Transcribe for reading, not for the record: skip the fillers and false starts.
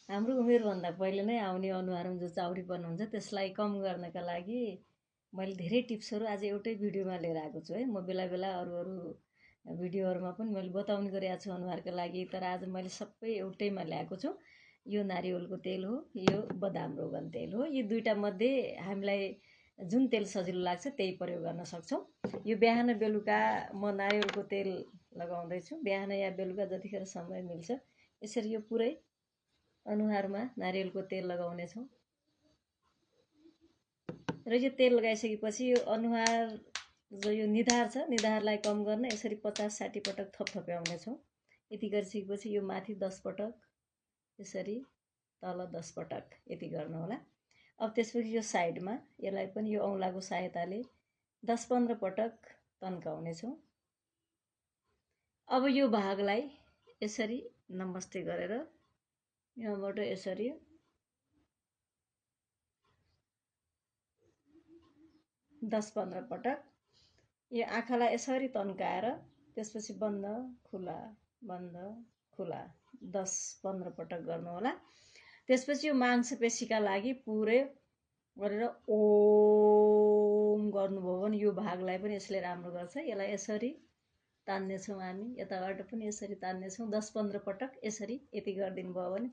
हाम्रो उमेरभन्दा पहिले नै आउने अनुहारमा जो चाउरीपन हुन्छ त्यसलाई कम गर्नका लागि मैले धेरै टिप्सहरू आज एउटै भिडियोमा लिएर आएको छु है। म बेला बेला अरू अरू भिडियोहरूमा पनि मैले बताउने गरेको छु अनुहारको लागि, तर आज मैले सबै एउटैमा ल्याएको छु। यो नारिवलको तेल हो, यो बदाम रोगन तेल हो। यी दुईटा मध्ये हामीलाई जुन तेल सजिलो लाग्छ त्यही प्रयोग गर्न सक्छौँ। यो बिहान बेलुका म नारिवलको तेल लगाउँदैछु। बिहान या बेलुका जतिखेर समय मिल्छ यसरी यो पुरै अनुहारमा नारियलको तेल लगाउने छौँ। र यो तेल लगाइसकेपछि यो अनुहार जो यो निधार छ, निधारलाई कम गर्न यसरी 50-60 पटक थपथप्याउने छौँ। यति गरिसकेपछि यो माथि 10 पटक, यसरी तल 10 पटक, यति गर्नु होला। अब त्यसपछि यो साइडमा यसलाई पनि यो औँलाको सहायताले 10-15 पटक तन्काउने छौँ। अब यो भागलाई यसरी नमस्ते गरेर यहाँबाट यसरी 10-15 पटक यो आँखालाई यसरी तन्काएर त्यसपछि बन्द खुला बन्द खुला 10-15 पटक गर्नु होला। त्यसपछि यो मांसपेशीका लागि पुरै गरेर ओम गर्नुभयो भने यो भागलाई पनि यसले राम्रो गर्छ। यसलाई यसरी तान्नेछौँ हामी, यताबाट पनि यसरी तान्नेछौँ 10-15 पटक यसरी। यति गरिदिनु भयो भने